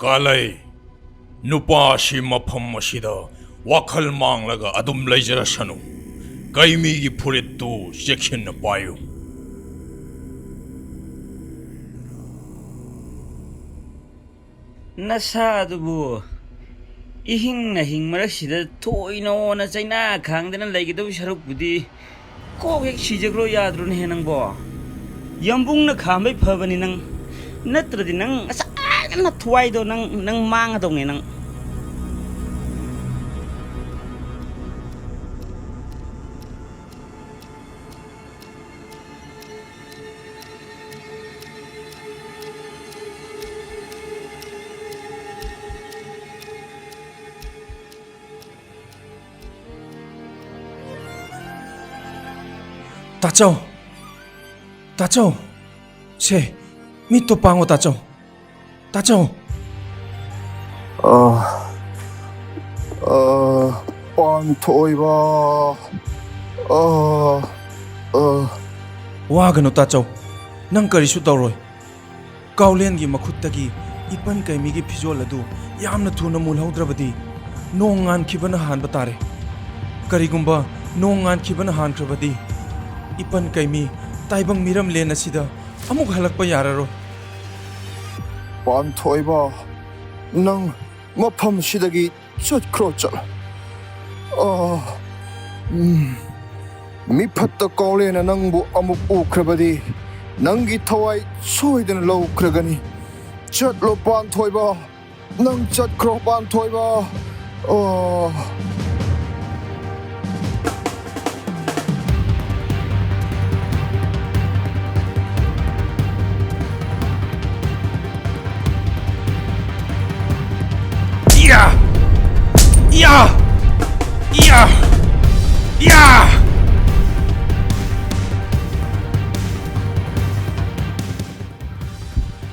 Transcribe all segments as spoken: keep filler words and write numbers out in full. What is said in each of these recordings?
ꯀꯥꯂꯩ, ꯅꯨꯄꯥ ꯑꯁꯤ ꯃꯐꯝ ꯑꯁꯤꯗ ꯋꯥꯈꯜ ꯃꯥꯡꯂꯒ ꯑꯗꯨꯝ ꯂꯩꯖꯔꯁꯅꯨ꯫ ꯀꯩꯃꯤꯒꯤ ꯐꯨꯔꯤꯠꯇꯨ ꯆꯦꯛꯁꯤꯟꯅ ꯄꯥꯏꯌꯨ꯫ ꯅꯁꯥꯗꯨꯕꯨ ꯏꯍꯤꯡ ꯅꯍꯤꯡ ꯃꯔꯛꯁꯤꯗ ꯊꯣꯏꯅ ꯑꯣꯅ ꯆꯩꯅꯥ ꯈꯥꯡꯗꯅ ꯂꯩꯒꯗꯕ ꯁꯔꯨꯛꯄꯨꯗꯤ ꯀꯣꯛ ꯍꯦꯛ ꯁꯤꯖꯈ꯭ꯔꯣ ꯌꯥꯗ꯭ꯔꯣꯅꯦꯍꯦ ꯅꯪꯕꯣ? ꯌꯥꯝꯕꯨꯡꯅ ꯈꯥꯝꯕꯩ ꯐꯕꯅꯤ ꯅꯪ, ꯅꯠꯇ꯭ꯔꯗꯤ ꯅꯪ ꯉꯁꯥꯏꯅ ꯊꯋꯥꯏꯗꯣ ꯅꯪ, ꯅꯪ ꯃꯥꯡꯉꯗꯧꯅꯦ ꯅꯪ꯫ ꯇꯥꯆꯧ! ꯇꯥꯆꯧ! ꯁꯦ, ꯃꯤꯠꯇꯣ ꯄꯥꯡꯉꯣ, ꯇꯥꯆꯧ! ꯇꯥꯆꯧ! ꯑ, ꯑ, ꯄꯥꯟꯊꯣꯏꯕ꯫ ꯑ, ꯑ꯫ ꯋꯥꯒꯅꯨ, ꯇꯥꯆꯧ꯫ ꯅꯪ ꯀꯔꯤꯁꯨ ꯇꯧꯔꯣꯏ꯫ ꯀꯥꯎꯂꯦꯟꯒꯤ ꯃꯈꯨꯠꯇꯒꯤ ꯏꯄꯟ ꯀꯩꯃꯤꯒꯤ ꯐꯤꯖꯣꯜ ꯑꯗꯨ ꯌꯥꯝꯅ ꯊꯨꯅ ꯃꯨꯜꯍꯧꯗ꯭ꯔꯕꯗꯤ ꯅꯣꯡ ꯉꯥꯟꯈꯤꯕꯅ ꯍꯥꯟꯕ ꯇꯥꯔꯦ꯫ ꯀꯔꯤꯒꯨꯝꯕ ꯅꯣꯡ ꯉꯥꯟꯈꯤꯕꯅ ꯍꯥꯟꯈ꯭ꯔꯕꯗꯤ ꯏꯄꯟ ꯀꯩꯃꯤ ꯇꯥꯏꯕꯪ ꯃꯤꯔꯝꯂꯦꯟ ꯑꯁꯤꯗ ꯑꯃꯨꯛ ꯍꯜꯂꯛꯄ ꯌꯥꯔꯔꯣꯏ꯫ ꯄꯥꯟꯊꯣꯏꯕ, ꯅꯪ ꯃꯐꯝꯁꯤꯗꯒꯤ ꯆꯠꯈ꯭ꯔꯣ, ꯆꯠꯂꯣ꯫ ꯑꯥ, ꯎꯝ꯫ ꯃꯤꯐꯠꯇ ꯀꯥꯎꯂꯦꯟꯅ ꯅꯪꯕꯨ ꯑꯃꯨꯛ ꯎꯈ꯭ꯔꯕꯗꯤ ꯅꯪꯒꯤ ꯊꯋꯥꯏ ꯁꯣꯏꯗꯅ ꯂꯧꯈ꯭ꯔꯒꯅꯤ꯫ ꯆꯠꯂꯣ, ꯄꯥꯟꯊꯣꯏꯕ꯫ ꯅꯪ ꯆꯠꯈ꯭ꯔꯣ, ꯄꯥꯟꯊꯣꯏꯕ꯫ ꯑꯣ꯫ ꯏꯌꯥ! ꯏꯌꯥ! ꯏꯌꯥ! ꯏꯌꯥ!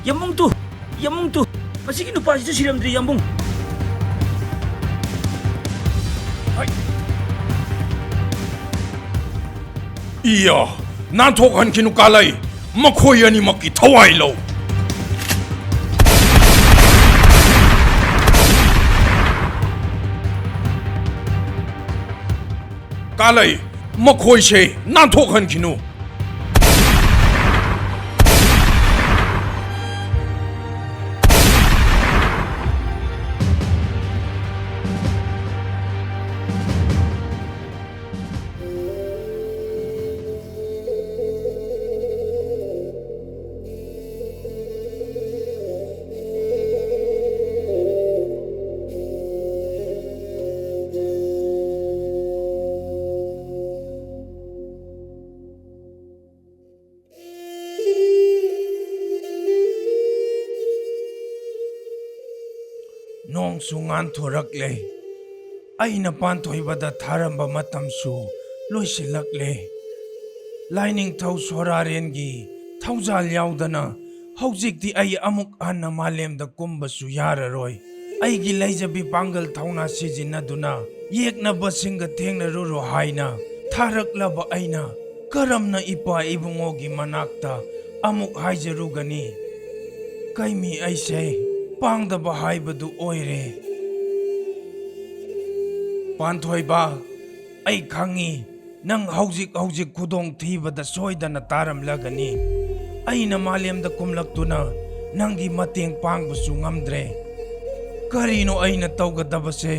ꯌꯥꯝꯕꯨꯡ ꯇꯨ! ꯌꯥꯝꯕꯨꯡ ꯇꯨ! ꯃꯁꯤꯒꯤ ꯅꯨꯄꯥꯁꯤꯁꯨ ꯁꯤꯔꯝꯗ꯭ꯔꯤ, ꯌꯥꯝꯕꯨꯡ! ꯍꯩ! ꯏꯌꯥ! ꯅꯥꯟꯊꯣꯛꯍꯟꯈꯤꯅꯨ, ꯀꯥꯂꯩ! ꯃꯈꯣꯏ ꯑꯅꯤꯃꯛꯀꯤ ꯊꯋꯥꯏ ꯂꯧ! ꯀꯥꯂꯩ, ꯃꯈꯣꯏꯁꯦ ꯅꯥꯟꯊꯣꯛꯍꯟꯈꯤꯅꯨ꯫ ꯅꯣꯡꯁꯨ ꯉꯥꯟꯊꯣꯔꯛꯂꯦ꯫ ꯑꯩꯅ ꯄꯥꯟꯊꯣꯏꯕꯗ ꯊꯥꯔꯝꯕ ꯃꯇꯝꯁꯨ ꯂꯣꯏꯁꯤꯜꯂꯛꯂꯦ꯫ ꯂꯥꯏꯅꯤꯡꯊꯧ ꯁꯣꯔꯥꯔꯦꯟꯒꯤ ꯊꯧꯖꯥꯜ ꯌꯥꯎꯗꯅ ꯍꯧꯖꯤꯛꯇꯤ ꯑꯩ ꯑꯃꯨꯛ ꯍꯟꯅ ꯃꯥꯂꯦꯝꯗ ꯀꯨꯝꯕꯁꯨ ꯌꯥꯔꯔꯣꯏ꯫ ꯑꯩꯒꯤ ꯂꯩꯖꯕꯤ ꯄꯥꯡꯒꯜ ꯊꯧꯅꯥ ꯁꯤꯖꯤꯟꯅꯗꯨꯅ ꯌꯦꯛꯅꯕꯁꯤꯡꯒ ꯊꯦꯡꯅꯔꯨꯔꯣ ꯍꯥꯏꯅ ꯊꯥꯔꯛꯂꯕ ꯑꯩꯅ ꯀꯔꯝꯅ ꯏꯄꯥ ꯏꯕꯨꯡꯉꯣꯒꯤ ꯃꯅꯥꯛꯇ ꯑꯃꯨꯛ ꯍꯥꯏꯖꯔꯨꯒꯅꯤ? ꯀꯩꯃꯤ, ꯑꯩꯁꯦ ꯄꯥꯡꯗꯕ ꯍꯥꯏꯕꯗꯨ ꯑꯣꯏꯔꯦ꯫ ꯄꯥꯟꯊꯣꯏꯕ, ꯑꯩ ꯈꯪꯉꯤ, ꯅꯪ ꯍꯧꯖꯤꯛ ꯍꯧꯖꯤꯛ ꯈꯨꯗꯣꯡ ꯊꯤꯕꯗ ꯁꯣꯏꯗꯅ ꯇꯥꯔꯝꯂꯒꯅꯤ꯫ ꯑꯩꯅ ꯃꯥꯂꯦꯝꯗ ꯀꯨꯝꯂꯛꯇꯨꯅ ꯅꯪꯒꯤ ꯃꯇꯦꯡ ꯄꯥꯡꯕꯁꯨ ꯉꯝꯗ꯭ꯔꯦ꯫ ꯀꯔꯤꯅꯣ ꯑꯩꯅ ꯇꯧꯒꯗꯕꯁꯦ?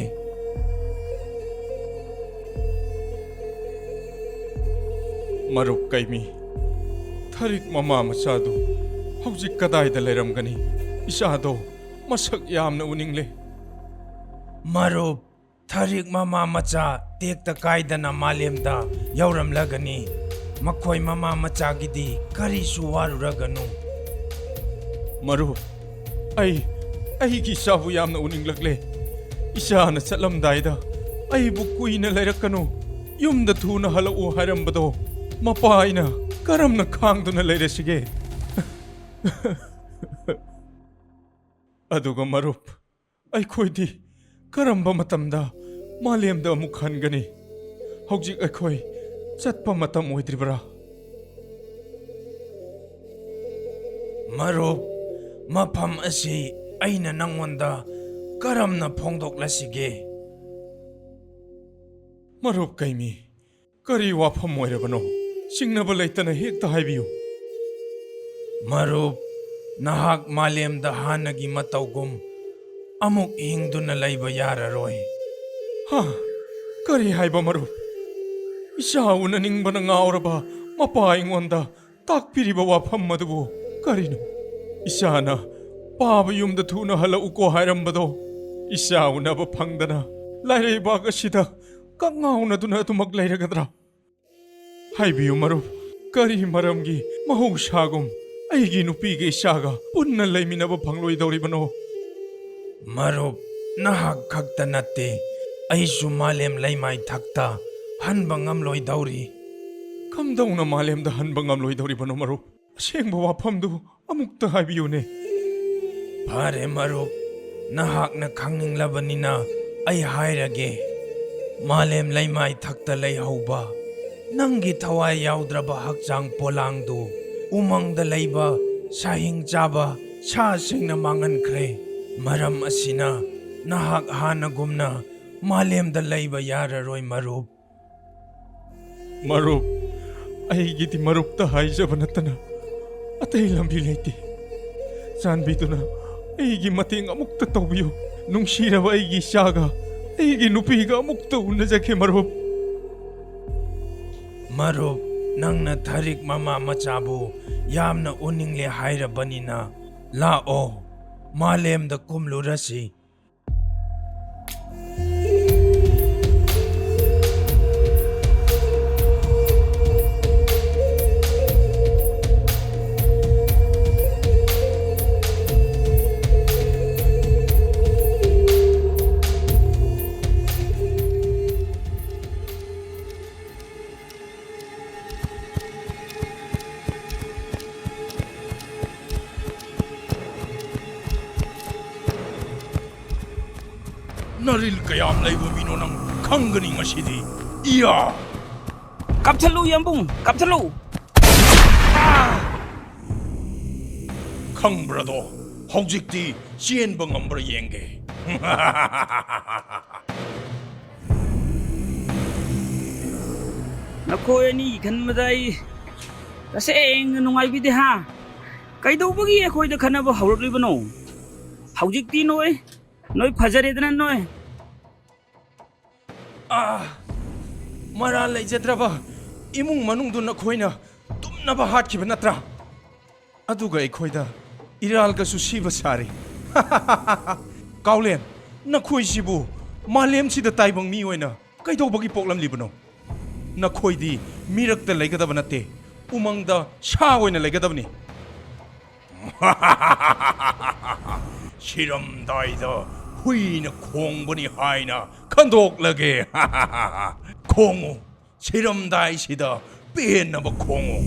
ꯃꯔꯨꯞ ꯀꯩꯃꯤ, ꯊꯔꯤꯛ ꯃꯃꯥ ꯃꯆꯥꯗꯨ ꯍꯧꯖꯤꯛ ꯀꯗꯥꯏꯗ ꯂꯩꯔꯝꯒꯅꯤ? ꯏꯆꯥꯗꯣ ꯃꯁꯛ ꯌꯥꯝꯅ ꯎꯅꯤꯡꯂꯦ꯫ ꯃꯔꯨꯞ, ꯊꯔꯤꯛ ꯃꯃꯥ ꯃꯆꯥ ꯇꯦꯛꯇ ꯀꯥꯏꯗꯅ ꯃꯥꯂꯦꯝꯗ ꯌꯧꯔꯝꯂꯒꯅꯤ꯫ ꯃꯈꯣꯏ ꯃꯃꯥ ꯃꯆꯥꯒꯤꯗꯤ ꯀꯔꯤꯁꯨ ꯋꯥꯔꯨꯔꯒꯅꯨ꯫ ꯃꯔꯨꯞ, ꯑꯩ, ꯑꯩꯒꯤ ꯏꯆꯥꯕꯨ ꯌꯥꯝꯅ ꯎꯅꯤꯡꯂꯛꯂꯦ꯫ ꯏꯆꯥꯅ ꯆꯠꯂꯝꯗꯥꯏꯗ ꯑꯩꯕꯨ ꯀꯨꯏꯅ ꯂꯩꯔꯛꯀꯅꯨ, ꯌꯨꯝꯗ ꯊꯨꯅ ꯍꯜꯂꯛꯎ ꯍꯥꯏꯔꯝꯕꯗꯣ ꯃꯄꯥ ꯑꯩꯅ ꯀꯔꯝꯅ ꯈꯥꯡꯗꯨꯅ ꯂꯩꯔꯁꯤꯒꯦ? ꯑꯗꯨꯒ ꯃꯔꯨꯞ, ꯑꯩꯈꯣꯏꯗꯤ ꯀꯔꯝꯕ ꯃꯇꯝꯗ ꯃꯥꯂꯦꯝꯗ ꯑꯃꯨꯛ ꯍꯟꯒꯅꯤ? ꯍꯧꯖꯤꯛ ꯑꯩꯈꯣꯏ ꯆꯠꯄ ꯃꯇꯝ ꯑꯣꯏꯗ꯭ꯔꯤꯕ꯭ꯔꯥ? ꯃꯔꯨꯞ, ꯃꯐꯝ ꯑꯁꯤ ꯑꯩꯅ ꯅꯪꯉꯣꯟꯗ ꯀꯔꯝꯅ ꯐꯣꯡꯗꯣꯛꯂꯁꯤꯒꯦ? ꯃꯔꯨꯞ ꯀꯩꯃꯤ, ꯀꯔꯤ ꯋꯥꯐꯝ ꯑꯣꯏꯔꯕꯅꯣ? ꯆꯤꯡꯅꯕ ꯂꯩꯇꯅ ꯍꯦꯛꯇ ꯍꯥꯏꯕꯤꯌꯨ꯫ ꯃꯔꯨꯞ, ꯅꯍꯥꯛ ꯃꯥꯂꯦꯝꯗ ꯍꯥꯟꯅꯒꯤ ꯃꯇꯧꯒꯨꯝ ꯑꯃꯨꯛ ꯍꯤꯡꯗꯨꯅ ꯂꯩꯕ ꯌꯥꯔꯔꯣꯏ꯫ ꯍꯥ? ꯀꯔꯤ ꯍꯥꯏꯕ, ꯃꯔꯨꯞ? ꯏꯆꯥ ꯎꯅꯅꯤꯡꯕꯅ ꯉꯥꯎꯔꯕ ꯃꯄꯥ ꯑꯩꯉꯣꯟꯗ ꯇꯥꯛꯄꯤꯔꯤꯕ ꯋꯥꯐꯝ ꯑꯗꯨꯕꯨ ꯀꯔꯤꯅꯣ? ꯏꯆꯥꯅ ꯄꯥꯕ ꯌꯨꯝꯗ ꯊꯨꯅ ꯍꯜꯂꯛꯎꯀꯣ ꯍꯥꯏꯔꯝꯕꯗꯣ, ꯏꯆꯥ ꯎꯅꯕ ꯐꯪꯗꯅ ꯂꯥꯏꯔꯩꯕꯥꯛ ꯑꯁꯤꯗ ꯀꯛꯉꯥꯎꯅꯗꯨꯅ ꯑꯗꯨꯃꯛ ꯂꯩꯔꯒꯗ꯭ꯔꯥ? ꯍꯥꯏꯕꯤꯌꯨ ꯃꯔꯨꯞ, ꯀꯔꯤ ꯃꯔꯝꯒꯤ ꯃꯍꯧꯁꯥꯒꯨꯝ ꯑꯩꯒꯤ ꯅꯨꯄꯤꯒ ꯏꯆꯥꯒ ꯄꯨꯟꯅ ꯂꯩꯃꯤꯟꯅꯕ ꯐꯪꯂꯣꯏꯗꯧꯔꯤꯕꯅꯣ? ꯃꯔꯨꯞ, ꯅꯍꯥꯛ ꯈꯛꯇ ꯅꯠꯇꯦ, ꯑꯩꯁꯨ ꯃꯥꯂꯦꯝ ꯂꯩꯃꯥꯏ ꯊꯛꯇ ꯍꯟꯕ ꯉꯝꯂꯣꯏꯗꯧꯔꯤ꯫ ꯀꯝꯗꯧꯅ ꯃꯥꯂꯦꯝꯗ ꯍꯟꯕ ꯉꯝꯂꯣꯏꯗꯧꯔꯤꯕꯅꯣ ꯃꯔꯨꯞ? ꯑꯁꯦꯡꯕ ꯋꯥꯐꯝꯗꯨ ꯑꯃꯨꯛꯇ ꯍꯥꯏꯕꯤꯌꯨꯅꯦ꯫ ꯐꯔꯦ ꯃꯔꯨꯞ, ꯅꯍꯥꯛꯅ ꯈꯪꯅꯤꯡꯂꯕꯅꯤꯅ ꯑꯩ ꯍꯥꯏꯔꯒꯦ꯫ ꯃꯥꯂꯦꯝ ꯂꯩꯃꯥꯏ ꯊꯛꯇ ꯂꯩꯍꯧꯕ ꯅꯪꯒꯤ ꯊꯋꯥꯏ ꯌꯥꯎꯗ꯭ꯔꯕ ꯍꯛꯆꯥꯡ ꯄꯣꯂꯥꯡꯗꯨ ꯎꯃꯪꯗ ꯂꯩꯕ ꯁꯥꯍꯤꯡ ꯆꯥꯕ ꯁꯥꯁꯤꯡꯅ ꯃꯥꯡꯍꯟꯈ꯭ꯔꯦ꯫ ꯃꯔꯝ ꯑꯁꯤꯅ ꯅꯍꯥꯛ ꯍꯥꯟꯅꯒꯨꯝꯅ ꯃꯥꯂꯦꯝꯗ ꯂꯩꯕ ꯌꯥꯔꯔꯣꯏ ꯃꯔꯨꯞ꯫ ꯃꯔꯨꯞ, ꯑꯩꯒꯤꯗꯤ ꯃꯔꯨꯞꯇ ꯍꯥꯏꯖꯕ ꯅꯠꯇꯅ ꯑꯇꯩ ꯂꯝꯕꯤ ꯂꯩꯇꯦ꯫ ꯆꯥꯟꯕꯤꯗꯨꯅ ꯑꯩꯒꯤ ꯃꯇꯦꯡ ꯑꯃꯨꯛꯇ ꯇꯧꯕꯤꯌꯨ꯫ ꯅꯨꯡꯁꯤꯔꯕ ꯑꯩꯒꯤ ꯏꯆꯥꯒ ꯑꯩꯒꯤ ꯅꯨꯄꯤꯒ ꯑꯃꯨꯛꯇ ꯎꯅꯖꯒꯦ ꯃꯔꯨꯞ꯫ ꯃꯔꯨꯞ, ꯅꯪꯅ ꯊꯔꯤꯛ ꯃꯃꯥ ꯃꯆꯥꯕꯨ ꯌꯥꯝꯅ ꯎꯅꯤꯡꯂꯦ ꯍꯥꯏꯔꯕꯅꯤꯅ ꯂꯥꯛꯑꯣ, ꯃꯥꯂꯦꯝꯗ ꯀꯨꯝꯂꯨꯔꯁꯤ꯫ ꯅꯔꯤꯜ ꯀꯌꯥꯝ ꯂꯩꯕ ꯃꯤꯅꯣ ꯅꯪ? ꯈꯪꯒꯅꯤ ꯉꯁꯤꯗꯤ꯫ ꯏꯌꯥ! ꯀꯥꯞꯊꯠꯂꯨ, ꯌꯥꯝꯕꯨꯡ, ꯀꯥꯞꯊꯠꯂꯨ! ꯈꯪꯕ꯭ꯔꯗꯣ? ꯍꯧꯖꯤꯛꯇꯤ ꯆꯦꯟꯕ ꯉꯝꯕ꯭ꯔꯥ ꯌꯦꯡꯒꯦ꯫ ꯅꯈꯣꯏ ꯑꯅꯤꯒꯤ ꯈꯟꯕꯗ ꯑꯩ ꯇꯁꯦꯡꯅ ꯅꯨꯡꯉꯥꯏꯕꯤꯗꯦ, ꯍꯥ? ꯀꯩꯗꯧꯕꯒꯤ ꯑꯩꯈꯣꯏꯗ ꯈꯟꯅꯕ ꯍꯧꯔꯛꯂꯤꯕꯅꯣ? ꯍꯧꯖꯤꯛꯇꯤ ꯅꯣꯏ, ꯅꯣꯏ ꯐꯖꯔꯦꯗꯅ ꯅꯣꯏ꯫ ꯑꯥ, ꯃꯔꯥꯜ ꯂꯩꯖꯗ꯭ꯔꯕ ꯏꯃꯨꯡ ꯃꯅꯨꯡꯗꯨ ꯅꯈꯣꯏꯅ ꯇꯨꯝꯅꯕ ꯍꯥꯠꯈꯤꯕ ꯅꯠꯇ꯭ꯔꯥ? ꯑꯗꯨꯒ ꯑꯩꯈꯣꯏꯗ ꯏꯔꯥꯜꯒꯁꯨ ꯁꯤꯕ ꯁꯥꯔꯤ꯫ ꯀꯥꯎꯂꯦꯟ, ꯅꯈꯣꯏꯁꯤꯕꯨ ꯃꯥꯂꯦꯝꯁꯤꯗ ꯇꯥꯏꯕꯪ ꯃꯤ ꯑꯣꯏꯅ ꯀꯩꯗꯧꯕꯒꯤ ꯄꯣꯛꯂꯝꯂꯤꯕꯅꯣ? ꯅꯈꯣꯏꯗꯤ ꯃꯤꯔꯛꯇ ꯂꯩꯒꯗꯕ ꯅꯠꯇꯦ, ꯎꯃꯪꯗ ꯁꯥ ꯑꯣꯏꯅ ꯂꯩꯒꯗꯕꯅꯤ꯫ ꯁꯤꯔꯝꯗꯥꯏꯗ ꯍꯨꯏꯅ ꯈꯣꯡꯕꯅꯤ ꯍꯥꯏꯅ ꯈꯟꯗꯣꯛꯂꯒꯦ꯫ ꯈꯣꯡꯉꯨ, ꯁꯤꯔꯝꯗꯥꯏꯁꯤꯗ ꯄꯦꯟꯅꯕ ꯈꯣꯡꯉꯨ꯫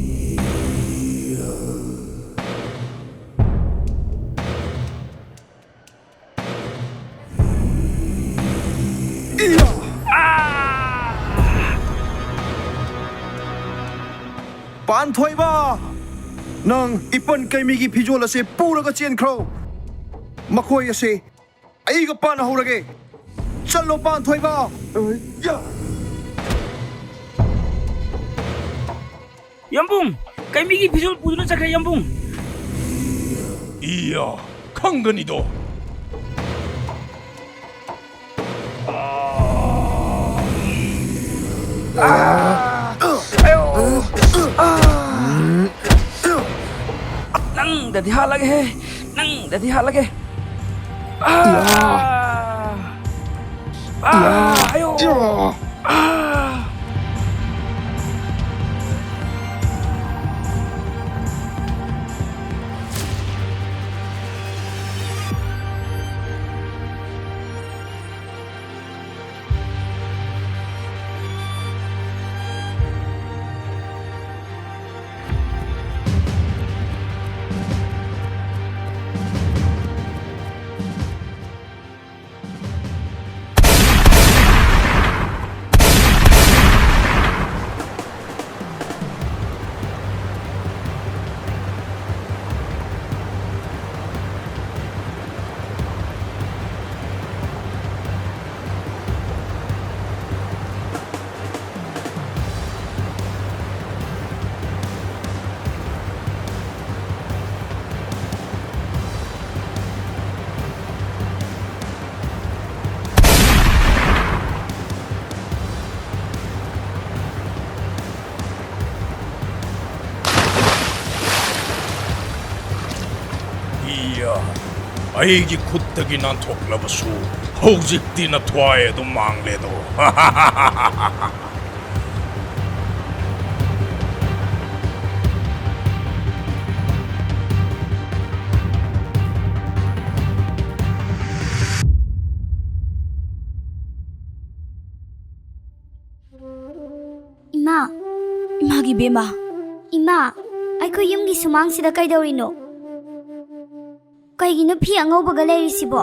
ꯄꯥꯟꯊꯣꯏꯕ, ꯅꯪ ꯏꯄꯟ ꯀꯩꯃꯤꯒꯤ ꯐꯤꯖꯣꯜ ꯑꯁꯦ ꯄꯨꯔꯒ ꯆꯦꯟꯈ꯭ꯔꯣ꯫ ꯃꯈꯣꯏ ꯑꯁꯦ ꯑꯩꯒ ꯄꯥꯟꯅꯍꯧꯔꯒꯦ꯫ ꯆꯠꯂꯣ, ꯄꯥꯟꯊꯣꯏꯕ꯫ ꯌꯥꯝꯕꯨꯡ! ꯀꯩꯃꯤꯒꯤ ꯐꯤꯖꯣꯜ ꯄꯨꯗꯨꯅ ꯆꯠꯈ꯭ꯔꯦ, ꯌꯥꯝꯕꯨꯡ! ꯏꯌꯥ, ꯈꯪꯒꯅꯤꯗꯣ꯫ ꯅꯪꯗꯗꯤ ꯍꯥꯠꯂꯒꯦꯍꯦ, ꯅꯪꯗꯗꯤ ꯍꯥꯠꯂꯒꯦ꯫ ꯑꯥ! ꯑꯥ! ꯑꯌꯣ! ꯑꯥ! ꯑꯩꯒꯤ ꯈꯨꯠꯇꯒꯤ ꯅꯥꯟꯊꯣꯛꯂꯕꯁꯨ ꯍꯧꯖꯤꯛꯇꯤ ꯅꯊ꯭ꯋꯥꯏ ꯑꯗꯨꯝ ꯃꯥꯡꯂꯦꯗꯣ꯫ ꯏꯃꯥ꯫ ꯏꯃꯥꯒꯤ ꯕꯦꯝꯃ꯫ ꯏꯃꯥ, ꯑꯩꯈꯣꯏ ꯌꯨꯝꯒꯤ ꯁꯨꯃꯥꯡꯁꯤꯗ ꯀꯩꯗꯧꯔꯤꯅꯣ? ꯀꯩꯒꯤꯅꯣ ꯐꯤ ꯑꯉꯧꯕꯒ ꯂꯩꯔꯤꯁꯤꯕꯣ?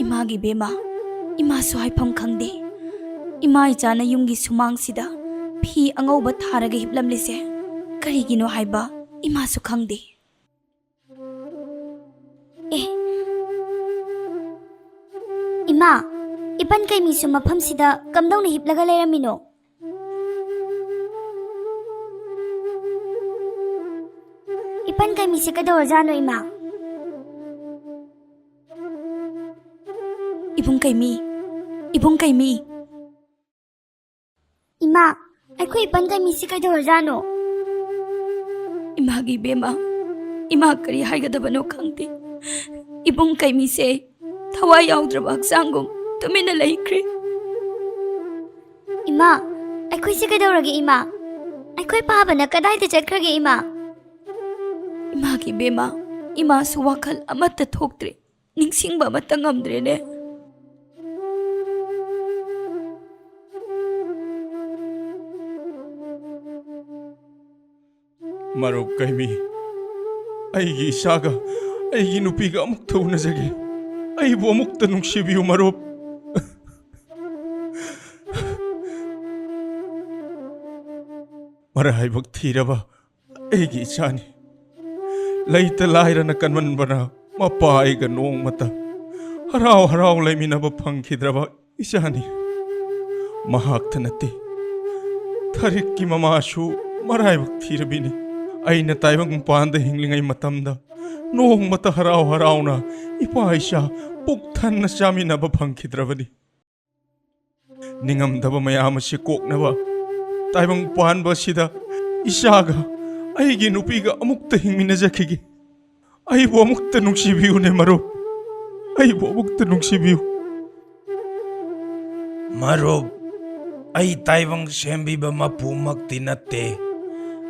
ꯏꯃꯥꯒꯤ ꯕꯦꯝꯃ, ꯏꯃꯥꯁꯨ ꯍꯥꯏꯐꯝ ꯈꯪꯗꯦ꯫ ꯏꯃꯥ ꯏꯆꯥꯅ ꯌꯨꯝꯒꯤ ꯁꯨꯃꯥꯡꯁꯤꯗ ꯐꯤ ꯑꯉꯧꯕ ꯊꯥꯔꯒ ꯍꯤꯞꯂꯝꯂꯤꯁꯦ ꯀꯔꯤꯒꯤꯅꯣ ꯍꯥꯏꯕ ꯏꯃꯥꯁꯨ ꯈꯪꯗꯦ꯫ ꯑꯦ, ꯏꯃꯥ, ꯏꯄꯟ ꯀꯩꯃꯤꯁꯨ ꯃꯐꯝꯁꯤꯗ ꯀꯝꯗꯧꯅ ꯍꯤꯞꯂꯒ ꯂꯩꯔꯝꯃꯤꯅꯣ? ꯏꯄꯟ ꯀꯩꯃꯤꯁꯦ ꯀꯩꯗꯧꯔꯖꯥꯠꯅꯣ, ꯏꯃꯥ? ꯏꯕꯨꯡ ꯀꯩꯃꯤ, ꯏꯕꯨꯡ ꯀꯩꯃꯤ꯫ ꯏꯃꯥ, ꯑꯩꯈꯣꯏ ꯏꯄꯟ ꯀꯩꯃꯤꯁꯦ ꯀꯩꯗꯧꯔꯖꯥꯠꯅꯣ? ꯏꯃꯥꯒꯤ ꯏꯕꯦꯝꯃ, ꯏꯃꯥ ꯀꯔꯤ ꯍꯥꯏꯒꯗꯕꯅꯣ ꯈꯪꯗꯦ꯫ ꯏꯕꯨꯡ ꯀꯩꯃꯤꯁꯦ ꯊꯋꯥꯏ ꯌꯥꯎꯗ꯭ꯔꯕ ꯍꯛꯆꯥꯡꯒꯨꯝ ꯇꯨꯃꯤꯟꯅ ꯂꯩꯈ꯭ꯔꯦ꯫ ꯏꯃꯥ, ꯑꯩꯈꯣꯏꯁꯦ ꯀꯩꯗꯧꯔꯒꯦ, ꯏꯃꯥ? ꯑꯩꯈꯣꯏ ꯄꯥꯕꯅ ꯀꯗꯥꯏꯗ ꯆꯠꯈ꯭ꯔꯒꯦ, ꯏꯃꯥ? ꯏꯃꯥꯒꯤ ꯏꯕꯦꯝꯃ, ꯏꯃꯥꯁꯨ ꯋꯥꯈꯜ ꯑꯃꯠꯇ ꯊꯣꯛꯇ꯭ꯔꯦ, ꯅꯤꯡꯁꯤꯡꯕ ꯑꯃꯠꯇ ꯉꯝꯗ꯭ꯔꯦꯅꯦ꯫ ꯃꯔꯨꯞ ꯀꯩꯃꯤ, ꯑꯩꯒꯤ ꯏꯆꯥꯒ ꯑꯩꯒꯤ ꯅꯨꯄꯤꯒ ꯑꯃꯨꯛꯇ ꯎꯅꯖꯒꯦ꯫ ꯑꯩꯕꯨ ꯑꯃꯨꯛꯇ ꯅꯨꯡꯁꯤꯕꯤꯌꯨ, ꯃꯔꯨꯞ꯫ ꯃꯔꯥꯏꯕꯛ ꯊꯤꯔꯕ ꯑꯩꯒꯤ ꯏꯆꯥꯅꯤ꯫ ꯂꯩꯇ ꯂꯥꯏꯔꯅ ꯀꯟꯃꯟꯕꯅ ꯃꯄꯥ ꯑꯩꯒ ꯅꯣꯡꯃꯇ ꯍꯔꯥꯎ ꯍꯔꯥꯎ ꯂꯩꯃꯤꯟꯅꯕ ꯐꯪꯈꯤꯗ꯭ꯔꯕ ꯏꯆꯥꯅꯤ꯫ ꯃꯍꯥꯛꯇ ꯅꯠꯇꯦ, ꯊꯔꯤꯛꯀꯤ ꯃꯃꯥꯁꯨ ꯃꯔꯥꯏꯕꯛ ꯊꯤꯔꯕꯤꯅꯤ꯫ ꯑꯩꯅ ꯇꯥꯏꯕꯪ ꯄꯥꯟꯗ ꯍꯤꯡꯂꯤꯉꯩ ꯃꯇꯝꯗ ꯅꯣꯡꯃꯇ ꯍꯔꯥꯎ ꯍꯔꯥꯎꯅ ꯏꯄꯥ ꯏꯆꯥ ꯄꯨꯛ ꯊꯟꯅ ꯆꯥꯃꯤꯟꯅꯕ ꯐꯪꯈꯤꯗ꯭ꯔꯕꯅꯤ꯫ ꯅꯤꯡꯉꯝꯗꯕ ꯃꯌꯥꯝ ꯑꯁꯤ ꯀꯣꯛꯅꯕ ꯇꯥꯏꯕꯪ ꯄꯥꯟꯕ ꯑꯁꯤꯗ ꯏꯆꯥꯒ ꯑꯩꯒꯤ ꯅꯨꯄꯤꯒ ꯑꯃꯨꯛꯇ ꯍꯤꯡꯃꯤꯟꯅꯖꯈꯤꯒꯦ꯫ ꯑꯩꯕꯨ ꯑꯃꯨꯛꯇ ꯅꯨꯡꯁꯤꯕꯤꯌꯨꯅꯦ ꯃꯔꯨꯞ, ꯑꯩꯕꯨ ꯑꯃꯨꯛꯇ ꯅꯨꯡꯁꯤꯕꯤꯌꯨ꯫ ꯃꯔꯨꯞ, ꯑꯩ ꯇꯥꯏꯕꯪ ꯁꯦꯝꯕꯤꯕ ꯃꯄꯨꯃꯛꯇꯤ ꯅꯠꯇꯦ꯫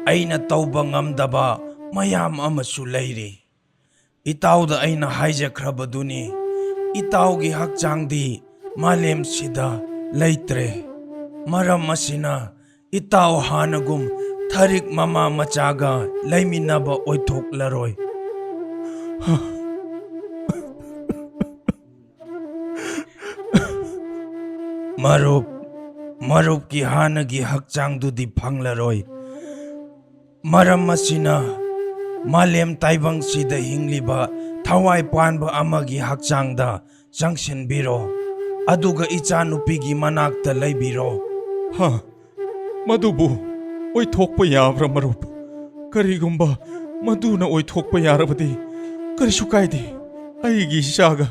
ꯑꯩꯅ ꯇꯧꯕ ꯉꯝꯗꯕ ꯃꯌꯥꯝ ꯑꯃꯁꯨ ꯂꯩꯔꯤ꯫ ꯏꯇꯥꯎꯗ ꯑꯩꯅ ꯍꯥꯏꯖꯈ꯭ꯔꯕꯗꯨꯅꯤ, ꯏꯇꯥꯎꯒꯤ ꯍꯛꯆꯥꯡꯗꯤ ꯃꯥꯂꯦꯝꯁꯤꯗ ꯂꯩꯇ꯭ꯔꯦ꯫ ꯃꯔꯝ ꯑꯁꯤꯅ ꯏꯇꯥꯎ ꯍꯥꯟꯅꯒꯨꯝ ꯊꯔꯤꯛ ꯃꯃꯥ ꯃꯆꯥꯒ ꯂꯩꯃꯤꯟꯅꯕ ꯑꯣꯏꯊꯣꯛꯂꯔꯣꯏ꯫ ꯃꯔꯨꯞ, ꯃꯔꯨꯞꯀꯤ ꯍꯥꯟꯅꯒꯤ ꯍꯛꯆꯥꯡꯗꯨꯗꯤ ꯐꯪꯂꯔꯣꯏ꯫ ꯃꯔꯝ ꯑꯁꯤꯅ ꯃꯥꯂꯦꯝ ꯇꯥꯏꯕꯪꯁꯤꯗ ꯍꯤꯡꯂꯤꯕ ꯊꯋꯥꯏ ꯄꯥꯟꯕ ꯑꯃꯒꯤ ꯍꯛꯆꯥꯡꯗ ꯆꯪꯁꯤꯟꯕꯤꯔꯣ, ꯑꯗꯨꯒ ꯏꯆꯥꯅꯨꯄꯤꯒꯤ ꯃꯅꯥꯛꯇ ꯂꯩꯕꯤꯔꯣ꯫ ꯍꯥ, ꯃꯗꯨꯕꯨ ꯑꯣꯏꯊꯣꯛꯄ ꯌꯥꯕ꯭ꯔꯥ ꯃꯔꯨꯞ? ꯀꯔꯤꯒꯨꯝꯕ ꯃꯗꯨꯅ ꯑꯣꯏꯊꯣꯛꯄ ꯌꯥꯔꯕꯗꯤ ꯀꯔꯤꯁꯨ ꯀꯥꯏꯗꯦ꯫ ꯑꯩꯒꯤ ꯏꯆꯥꯒ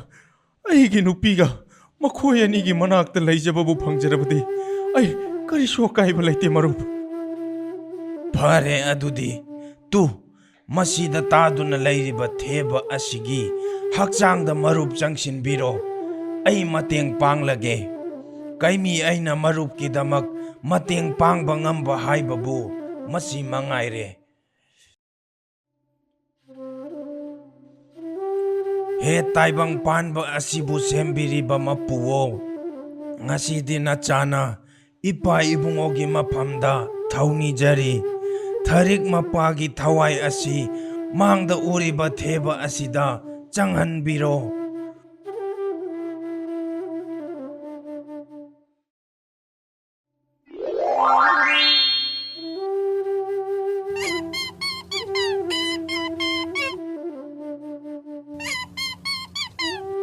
ꯑꯩꯒꯤ ꯅꯨꯄꯤꯒ ꯃꯈꯣꯏ ꯑꯅꯤꯒꯤ ꯃꯅꯥꯛꯇ ꯂꯩꯖꯕꯕꯨ ꯐꯪꯖꯔꯕꯗꯤ ꯑꯩ ꯀꯔꯤꯁꯨ ꯑꯀꯥꯏꯕ ꯂꯩꯇꯦ ꯃꯔꯨꯞ꯫ ꯐꯔꯦ ꯑꯗꯨꯗꯤ, ꯇꯨ, ꯃꯁꯤꯗ ꯇꯥꯗꯨꯅ ꯂꯩꯔꯤꯕ ꯊꯦꯕ ꯑꯁꯤꯒꯤ ꯍꯛꯆꯥꯡꯗ ꯃꯔꯨꯞ ꯆꯪꯁꯤꯟꯕꯤꯔꯣ꯫ ꯑꯩ ꯃꯇꯦꯡ ꯄꯥꯡꯂꯒꯦ꯫ ꯀꯩꯃꯤ ꯑꯩꯅ ꯃꯔꯨꯞꯀꯤꯗꯃꯛ ꯃꯇꯦꯡ ꯄꯥꯡꯕ ꯉꯝꯕ ꯍꯥꯏꯕꯕꯨ ꯃꯁꯤ ꯃꯉꯥꯏꯔꯦ꯫ ꯍꯦ ꯇꯥꯏꯕꯪ ꯄꯥꯟꯕ ꯑꯁꯤꯕꯨ ꯁꯦꯝꯕꯤꯔꯤꯕ ꯃꯄꯨꯋꯣ, ꯉꯁꯤꯗꯤ ꯅꯆꯥꯅ ꯏꯄꯥ ꯏꯕꯨꯡꯉꯣꯒꯤ ꯃꯐꯝꯗ ꯊꯧꯅꯤꯖꯔꯤ꯫ ꯊꯔꯤꯛ ꯃꯄꯥꯒꯤ ꯊꯋꯥꯏ ꯑꯁꯤ ꯃꯥꯡꯗ ꯎꯔꯤꯕ ꯊꯦꯕ ꯑꯁꯤꯗ ꯆꯪꯍꯟꯕꯤꯔꯣ꯫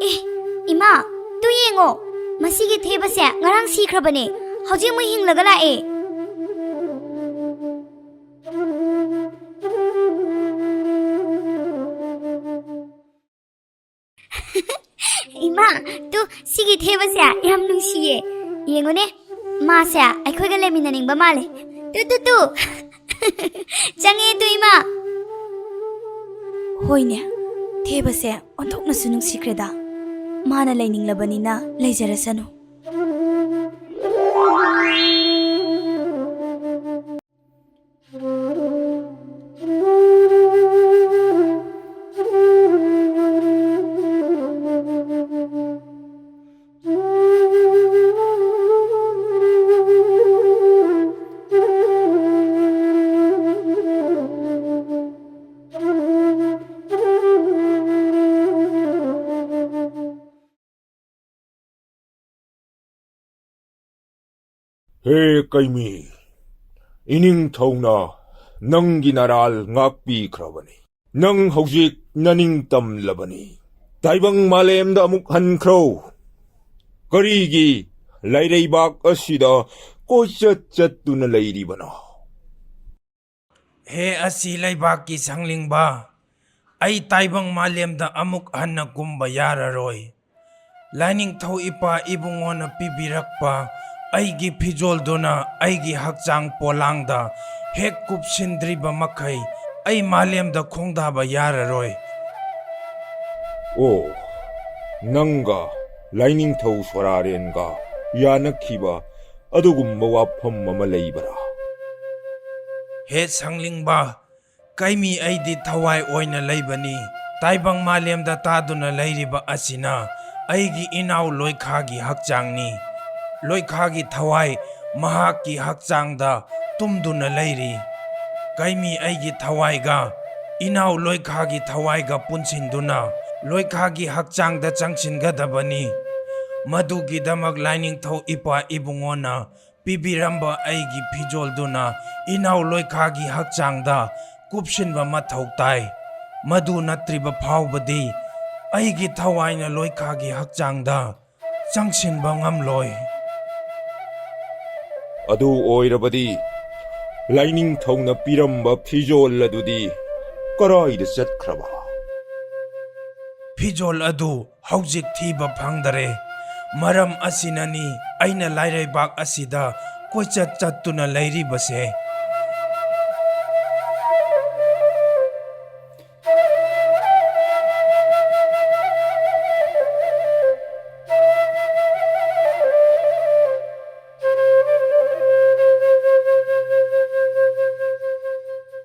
ꯑꯦ, ꯏꯃꯥ, ꯇꯨ ꯌꯦꯡꯉꯣ, ꯃꯁꯤꯒꯤ ꯊꯦꯕꯁꯦ ꯉꯔꯥꯡ ꯁꯤꯈ꯭ꯔꯕꯅꯦ, ꯍꯧꯖꯤꯛ ꯑꯃꯨꯛ ꯍꯤꯡꯂꯒ ꯂꯥꯛꯑꯦ꯫ ꯏꯃꯥ, ꯇꯨ, ꯁꯤꯒꯤ ꯊꯦꯕꯁꯦ ꯌꯥꯝ ꯅꯨꯡꯁꯤꯌꯦ꯫ ꯌꯦꯡꯉꯨꯅꯦ, ꯃꯥꯁꯦ ꯑꯩꯈꯣꯏꯒ ꯂꯩꯃꯤꯟꯅꯅꯤꯡꯕ ꯃꯥꯜꯂꯦ꯫ Two, two, two. ꯆꯪꯉꯦ ꯇꯨ, ꯏꯃꯥ꯫ ꯍꯣꯏꯅꯦ, ꯊꯦꯕꯁꯦ ꯑꯣꯟꯊꯣꯛꯅꯁꯨ ꯅꯨꯡꯁꯤꯈ꯭ꯔꯦꯗ꯫ ꯃꯥꯅ ꯂꯩꯅꯤꯡꯂꯕꯅꯤꯅ ꯂꯩꯖꯔꯁꯅꯨ꯫ ꯍꯦ ꯀꯩꯃꯤ, ꯏꯅꯤꯡꯊꯧꯅ ꯅꯪꯒꯤ ꯅꯔꯥꯜ ꯉꯥꯛꯄꯤꯈ꯭ꯔꯕꯅꯤ꯫ ꯅꯪ ꯍꯧꯖꯤꯛ ꯅꯅꯤꯡꯇꯝꯂꯕꯅꯤ꯫ ꯇꯥꯏꯕꯪ ꯃꯥꯂꯦꯝꯗ ꯑꯃꯨꯛ ꯍꯟꯈ꯭ꯔꯣ꯫ ꯀꯔꯤꯒꯤ ꯂꯩꯔꯩꯕꯥꯛ ꯑꯁꯤꯗ ꯀꯣꯏꯆꯠ ꯆꯠꯇꯨꯅ ꯂꯩꯔꯤꯕꯅꯣ? ꯍꯦ ꯑꯁꯤ ꯂꯩꯕꯥꯛꯀꯤ ꯁꯪꯂꯤꯡꯕ, ꯑꯩ ꯇꯥꯏꯕꯪ ꯃꯥꯂꯦꯝꯗ ꯑꯃꯨꯛ ꯍꯟꯅ ꯀꯨꯝꯕ ꯌꯥꯔꯔꯣꯏ꯫ ꯂꯥꯏꯅꯤꯡꯊꯧ ꯏꯄꯥ ꯏꯕꯨꯡꯉꯣꯅ ꯄꯤꯕꯤꯔꯛꯄ ꯑꯩꯒꯤ ꯐꯤꯖꯣꯜꯗꯨꯅ ꯑꯩꯒꯤ ꯍꯛꯆꯥꯡ ꯄꯣꯂꯥꯡꯗ ꯍꯦꯛ ꯀꯨꯞꯁꯤꯟꯗ꯭ꯔꯤꯕ ꯃꯈꯩ ꯑꯩ ꯃꯥꯂꯦꯝꯗ ꯈꯣꯡꯗꯥꯕ ꯌꯥꯔꯔꯣꯏ꯫ ꯑꯣ, ꯅꯪꯒ ꯂꯥꯏꯅꯤꯡꯊꯧ ꯁꯣꯔꯥꯔꯦꯟꯒ ꯌꯥꯅꯈꯤꯕ ꯑꯗꯨꯒꯨꯝꯕ ꯋꯥꯐꯝ ꯑꯃ ꯂꯩꯕꯔꯥ? ꯍꯦ ꯁꯪꯂꯤꯡꯕ, ꯀꯩꯃꯤ ꯑꯩꯗꯤ ꯊꯋꯥꯏ ꯑꯣꯏꯅ ꯂꯩꯕꯅꯤ꯫ ꯇꯥꯏꯕꯪ ꯃꯥꯂꯦꯝꯗ ꯇꯥꯗꯨꯅ ꯂꯩꯔꯤꯕ ꯑꯁꯤꯅ ꯑꯩꯒꯤ ꯏꯅꯥꯎ ꯂꯣꯏꯈꯥꯒꯤ ꯍꯛꯆꯥꯡꯅꯤ꯫ ꯂꯣꯏꯈꯥꯒꯤ ꯊꯋꯥꯏ ꯃꯍꯥꯛꯀꯤ ꯍꯛꯆꯥꯡꯗ ꯇꯨꯝꯗꯨꯅ ꯂꯩꯔꯤ꯫ ꯀꯩꯃꯤ ꯑꯩꯒꯤ ꯊꯋꯥꯏꯒ ꯏꯅꯥꯎ ꯂꯣꯏꯈꯥꯒꯤ ꯊꯋꯥꯏꯒ ꯄꯨꯟꯁꯤꯟꯗꯨꯅ ꯂꯣꯏꯈꯥꯒꯤ ꯍꯛꯆꯥꯡꯗ ꯆꯪꯁꯤꯟꯒꯗꯕꯅꯤ꯫ ꯃꯗꯨꯒꯤꯗꯃꯛ ꯂꯥꯏꯅꯤꯡꯊꯧ ꯏꯄꯥ ꯏꯕꯨꯡꯉꯣꯅ ꯄꯤꯕꯤꯔꯝꯕ ꯑꯩꯒꯤ ꯐꯤꯖꯣꯜꯗꯨꯅ ꯏꯅꯥꯎ ꯂꯣꯏꯈꯥꯒꯤ ꯍꯛꯆꯥꯡꯗ ꯀꯨꯞꯁꯤꯟꯕ ꯃꯊꯧ ꯇꯥꯏ꯫ ꯃꯗꯨ ꯅꯠꯇ꯭ꯔꯤꯕ ꯐꯥꯎꯕꯗꯤ ꯑꯩꯒꯤ ꯊꯋꯥꯏꯅ ꯂꯣꯏꯈꯥꯒꯤ ꯍꯛꯆꯥꯡꯗ ꯆꯪꯁꯤꯟꯕ ꯉꯝꯂꯣꯏ꯫ ꯑꯗꯨ ꯑꯣꯏꯔꯕꯗꯤ ꯂꯥꯏꯅꯤꯡꯊꯧꯅ ꯄꯤꯔꯝꯕ ꯐꯤꯖꯣꯜ ꯑꯗꯨꯗꯤ ꯀꯔꯥꯏꯗ ꯆꯠꯈ꯭ꯔꯕ? ꯐꯤꯖꯣꯜ ꯑꯗꯨ ꯍꯧꯖꯤꯛ ꯊꯤꯕ ꯐꯪꯗꯔꯦ꯫ ꯃꯔꯝ ꯑꯁꯤꯅꯅꯤ ꯑꯩꯅ ꯂꯥꯏꯔꯩꯕꯥꯛ ꯑꯁꯤꯗ ꯀꯣꯏꯆꯠ ꯆꯠꯇꯨꯅ ꯂꯩꯔꯤꯕꯁꯦ꯫